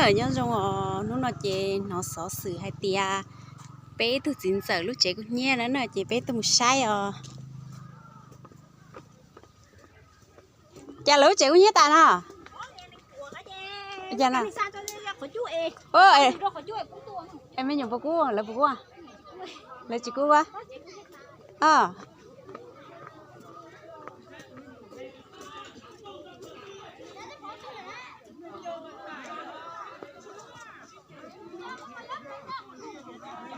Nyob zoo os, hnub no ces hnov xov xwm hais tias peb ib tug txiv ntxawm lub tsev kub hnyiab na na, ces peb tuaj mus saib os. Cas lawv lub tsev kub hnyiab tas no? Me nyuam puas kub, lawv puas kub? Lawv tsis kub a.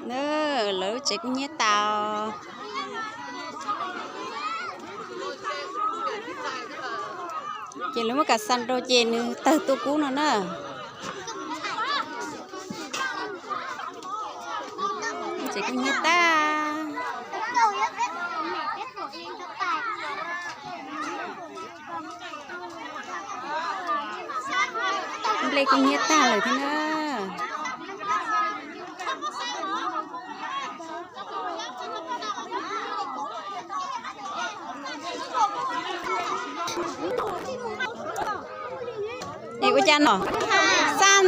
Lawv lub tsev kub hnyiab tas. Ces lawv muab kas xa rau ces nws tawg tuaj kub no na. Tsev kub hnyiab tag. Nplej kub hnyiab tag lawm thiab na. Es ua cas no? Xaj.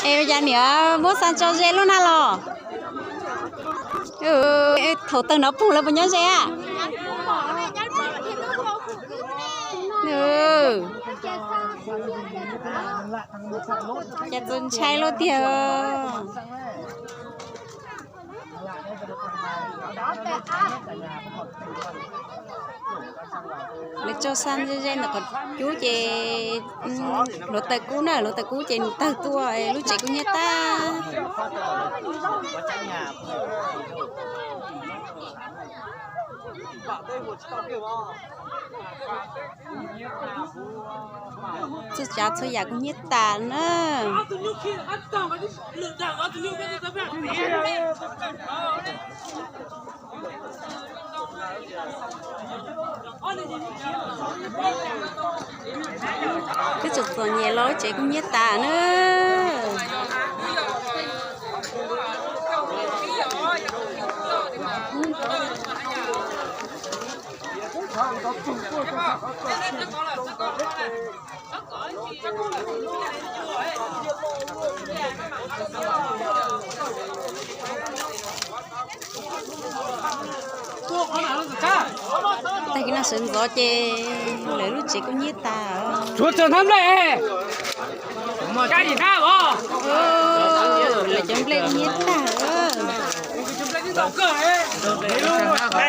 Es ua cas niam muab xaj tso ze lub na los? Thaum tawg no pug lawv puas nyob ze a? Cas txaus ntshai luaj tiag. Lawv tso xaj ze ze ntawm qhov cub ces hluav taws kub na, hluav taws kub ces nws tawg tuaj lub tsev kub hnyiab tag. Txhua tsav txhua yam kub hnyiab tas na. Twb txom txom nyem los lub tsev kub hnyiab tas na. Tag kis no sawv ntxov ces lawv lub tsev kub hnyiab tas. Tshuav txog hnab nplej. Lawv cov nplej kub hnyiab tag.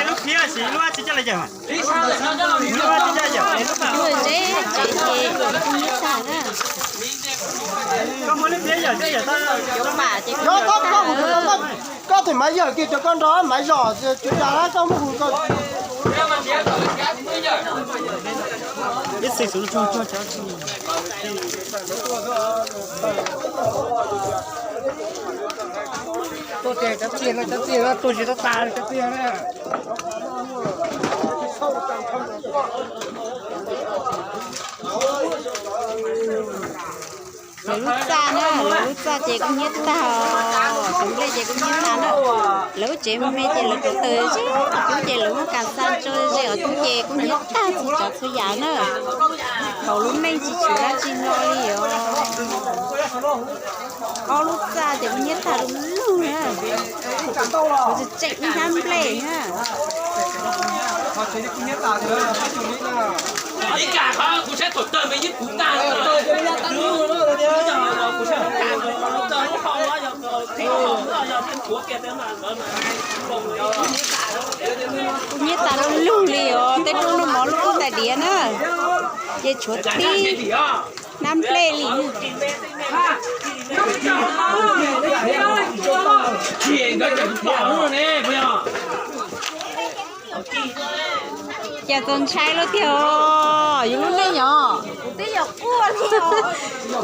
Lub khiab sis lub ab tsi coj los yawm. Lub zeb tsev ces kub hnyiab tag na. Cov pam ces kub hnyiab tag. Koj tus Maiv Yawm kiag, cov koj nrog Maiv Zom cuav tas lawm, koj muab hu koj. Tuaj tiag, cov txiag no, cov txiag no tuag tsis tau tas cov txiag na. Lawv lub txaj na, lawv lub txaj ces kub hnyiab tag os, tus nplej ces kub hnyiab tag na. Lawv lub tsev me ces lawv rauv taws ze, cub ces lawv muab kas xa tso ze os, cub ces kub hnyiab tag txhua tsav txhua yam na. Thaum lub neej tsis tshuav dab tsi hlo li os. Ob lub txaj ces kub hnyiab tag lug lug na. Tshuav tseem ib hnab nplej na. Kub hnyiab tas lug lug li os, tej rooj noj mov lub kub tais diav na, ces tshuav tib hnab nplej li. Cas txaus ntshai luaj tiag os, yus lub neej os.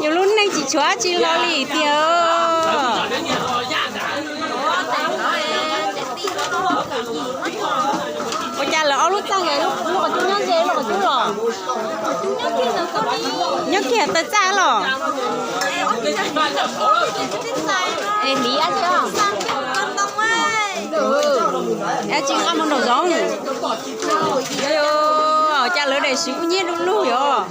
Yus lub neej tsis tshuav dab tsi hlo li tiag. Ua cas lawv ob lub txaj nkawd lub qhov cub nyob ze lub qhov cub los? Nyob kiag taw txaj los? Es hliv dab tsi? Dab tsi nqa mus nraum zoov? Cas lawv daim siv kuj nyiab du lug yom.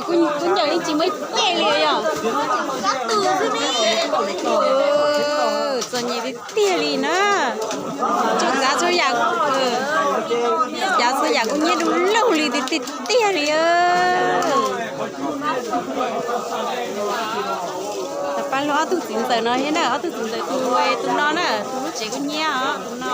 Kuj ncaws ib tsis muaj ib teg li yom. Txom nyem tiag tiag li na. Txhua tsav txhua yam, txhua tsav txhua yam kuj nyiab du lug li tiag tiag li. Tam pab lub ob tug txiv ntxawm no thiab na, ob tug txiv ntxawm tus, tus no na, tus lub tsev kuj nyiab os, tus no.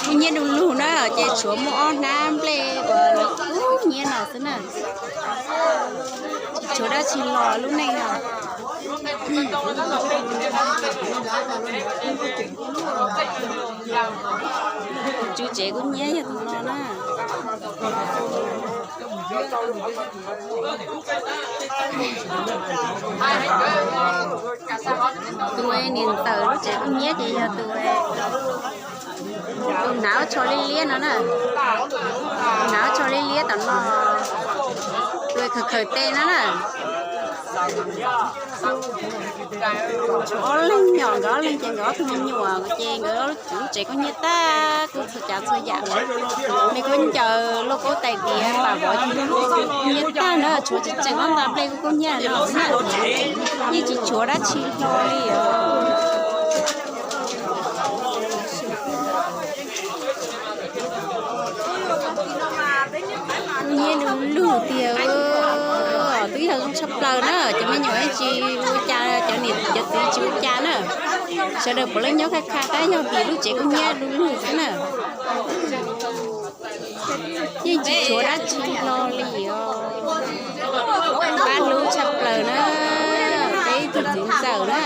Kuj nyiab du lug na, ces tshuav muaj ob hnab nplej uas lawv kub nyiab no xwb na. Tsis tshuav dab tsi los lub neej no. Tswv tsev kuj nyiab yog tus no na. Tus niam ntxawm lub tsev kuj nyiab ces yog tus, tus hnav tsho liab liab no na. Tus hnav tsho liab liab tom no, tus khaws khaws tes no na. Tshuav ob leeg nyom, nkawd ob leeg ces nkawd ob tug me nyuam ces nkawd lub tsev kuj nyiab tag, kuj txhua tsav txhua yam. Me khaub ncaws lauj kaub tais diav pam vov nyiab tag na, tshuav tseem tseem ob nta nplej kuj nyiab no xwb na. Yeej tsis tshuav dab tsi hlo li os. Nyiab du lug tiag, twb yog zoo tshaj plaws na, cov me nyuam tsis ua cas, cov niam cov txiv tsis ua cas na. Sawv daws puav leej nyob khaj khaj tab yog vim lub tsev kuj nyiab du lug xwb na. Yeej tsis tshuav dab tsi hlo li os. Pab hlub tshaj plaws na, peb ib tug txiv ntxawm na.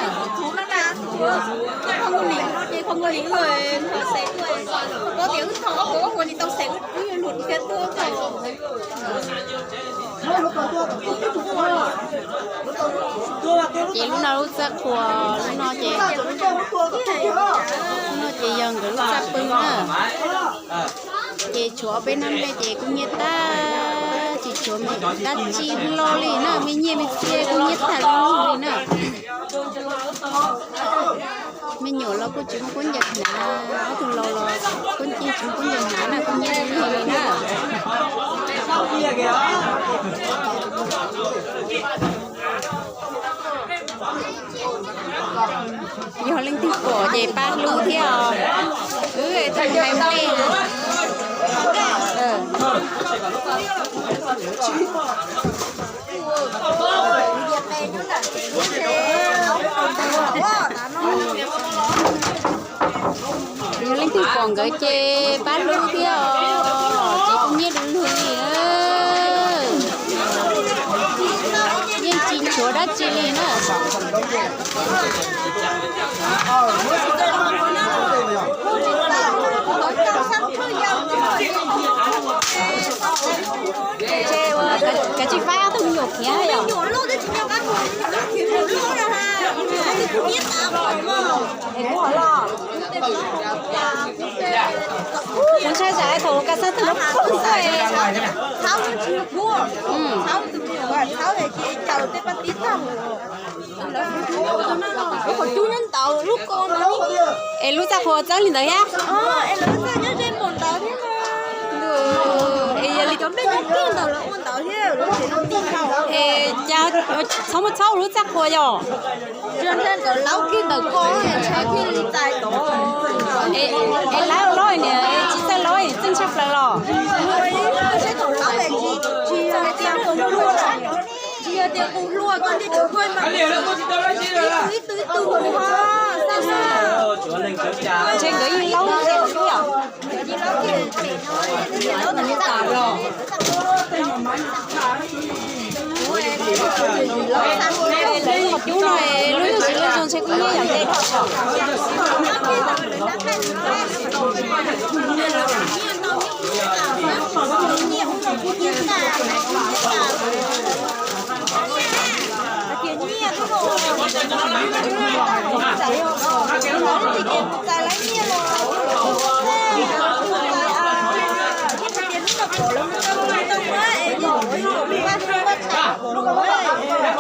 Ces lub no lub txaj qhua, lub no ces, lub no ces yog nkawd lub txaj pw na. Ces tshuav peb hnab nplej ces kuj nyiab tag, tsis tshuav me dab tsi hlo li na, me nyiaj me txiaj kuj nyiab tag li na. Me nyuam los kuj tsis muaj khaub ncaws hnav, ob tug laus los kuj tsis muaj khaub ncaws hnav na, kuj nyiab li na. Yog leej twg pom ces pab hlub thiab os. Wb tus hais nplej. Yog leej twg pom nkawd ces pab hlub thiab os, ces kuj nyiab du lug li. Yeej tsis tshuav dab tsi li na. Kav tsij faib ob tug me nyuam khiav yom. Kuv ntshai tsam thaum kas xab twg no poob xwb. Es lub txaj qhua txawb li ntawd thiab. Es cas txhob muab txhob lub txaj qhua yom. Es lawv los niam tsis txawj los txeej tshaj plaws los. Ntshe nkawd yeej laub thiab. Lawv ua Cub no lub ywg tsis lub zoo ntshe kuj nyiaj yam ntej.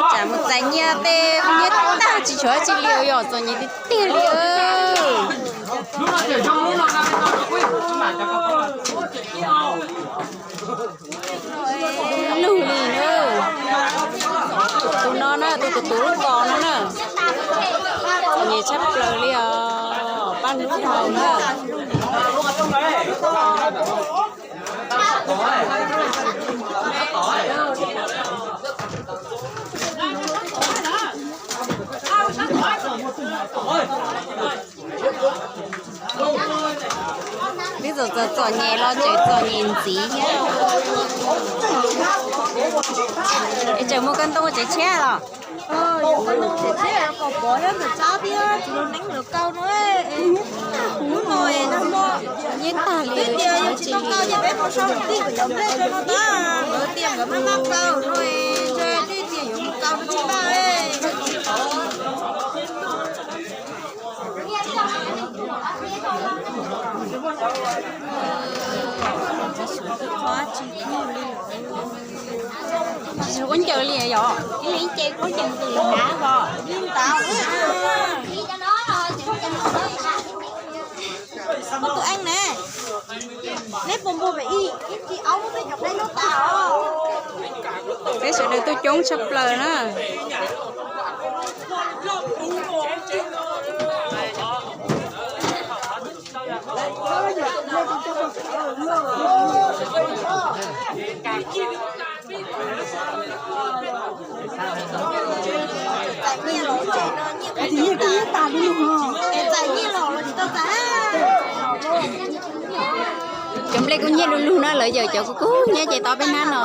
Tsam mus txais nyiaj tej nyiaj tag tsis tshuav tsis liam yom, txom nyem tiag tiag li. Lug li na. Tus no na, tus tus tus lub kos no na. Txom nyem tshaj plaws li os, pab hlub dhau na. Twb txom txom txom nyem los tseem txom nyem ntxiv thiab. Es tseem muaj koj ntoo tsev tshiab los? Tsev tshiab kom pov thiab ntawm tsab thiab tsis los neeb lawv kaus no. Hnub no es nag hmo nyiaj tag li tsis tau kaus ces peb mus sau tus tij kom cov nplej rau no tab, lawv tias nkawd maj maj kaus no es ntshe twb tias yuav mus kaus no tsis npaj. Tsis tshua kub ncaws li yom, ib leeg ib ce kub ncaws tus hnav os. Koj tus eej ne, neb puas npog pem ib, ib tsis aub peb cov nplej lub tas os. Peb sawv daws tuaj coob tshaj plaws na. Txais nyiaj los tsev no nyiaj kuj tsis tas, txais nyiaj los los tsis tau txais. Cov nplej kub nyiaj du lug na, lawv yawm cov kub kub nyiab ces tau peb hnab no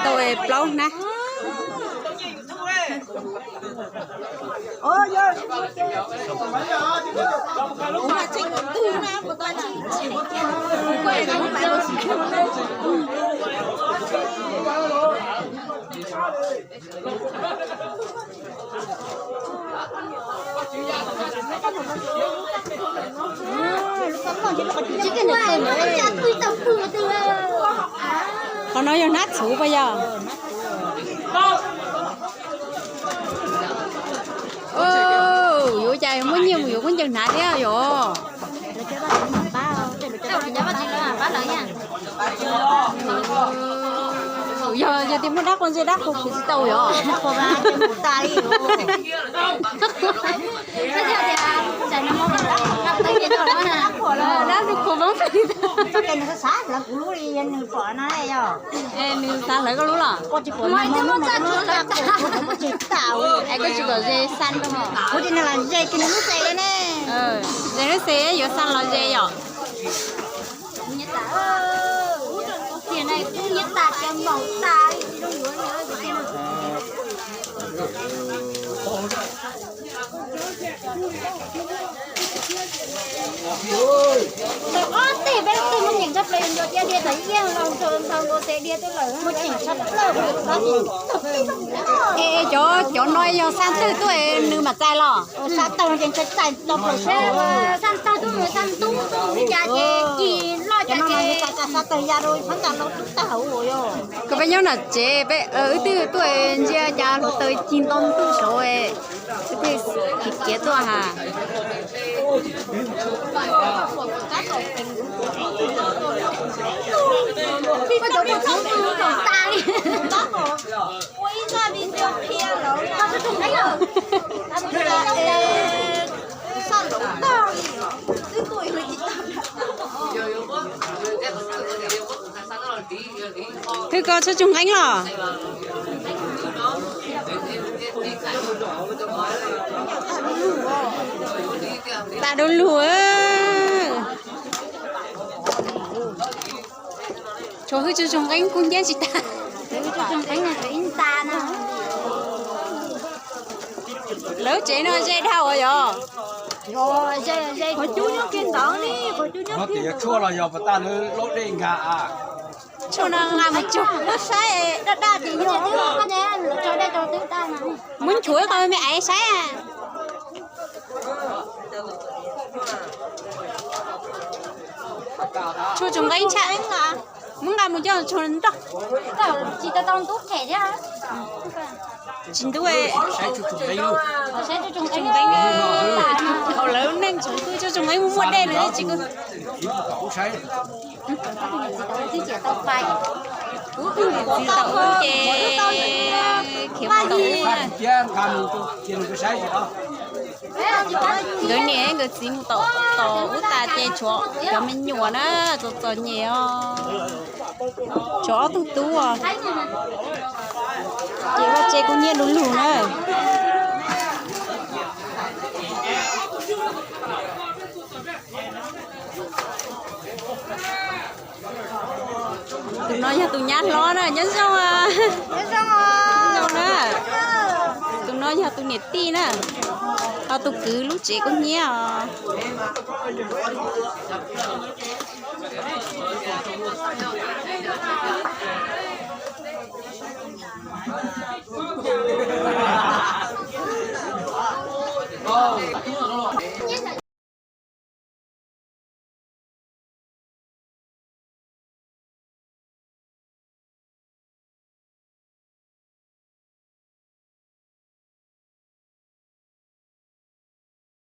tau plaub hnab. Qhov no yog hnab txhuv puas yog? Yuav cas muaj nyiaj mus yuav kub ncaws hnav thiab yom? Yog yog tias muaj dab qhuas ntshe dab qhuas khwv tsis tau yom? Dab qhuas vab. Nws xav hlawv koj lub los? Es koj tsis kom ze xan rau hos? Kuv tias nws los ze kiag nws lub xes ne. Ze lub xes yuav xan los ze yom? Tau ob teg peb lub teg muaj ceem tshaj plaws, yuav nco cia dhia tas iab los rau ntau nkaus tes dhia twb lawm. Muaj ceem tshaj plaws. Es cov, cov no yog xaj tawg tuaj nws mam txais los? Xaj tawg ces txais tau plaws sab. Xaj tawg tuaj, xaj tub tuaj li cas ces cig loj cas ces xaj tawg ya rau phab ntsa los tub tag hauv yog. Koj peb nyob nram tsev peb wb twb tuaj ntsia cas hluav taws cig nto ntuj saud, wb twb khiav khiav tuaj ha. Twb koj txhob tsoog nqeeb los? Tag du lug. Tshuav hwj tsoog nqeeb kub nyiab tsis tag. Hwj tsoog nqeeb ib nta na. Lawv tsev no ze dhau yog? Qhov cub nyob kiag ntawd ne, qhov cub nyob kiag ntawd. Tshuaj no nqa mus tsuag saib daj daj ces yog. Muab nchuav ib qho me me aiv saib. Tshuaj tsuas nqeeb tshaj, muab nqa mus coj tshuaj nroj. Tsis tau ntub phem thiab. Tsis ntub. Tshuaj nqeeb, thaum lawv neej tseem hwj tshuaj nqeeb muaj dej lawm tsis. Kuv tus niam txiv tau ub ces khiav mus tau ub na. Nkawd niam nkawd txiv mus tau, tau ub tas ces tshuav cov me nyuam na, txom txom nyem os. Tshuav ob tug tub os. Ces vaj tse kuj nyiab du lug na. Tus no yog tus nyab hlob na, nyob zoo, nyob zoo na. Tus no yog tus niam tij na, ho tus kwv lub tsev kuj hnyiab os.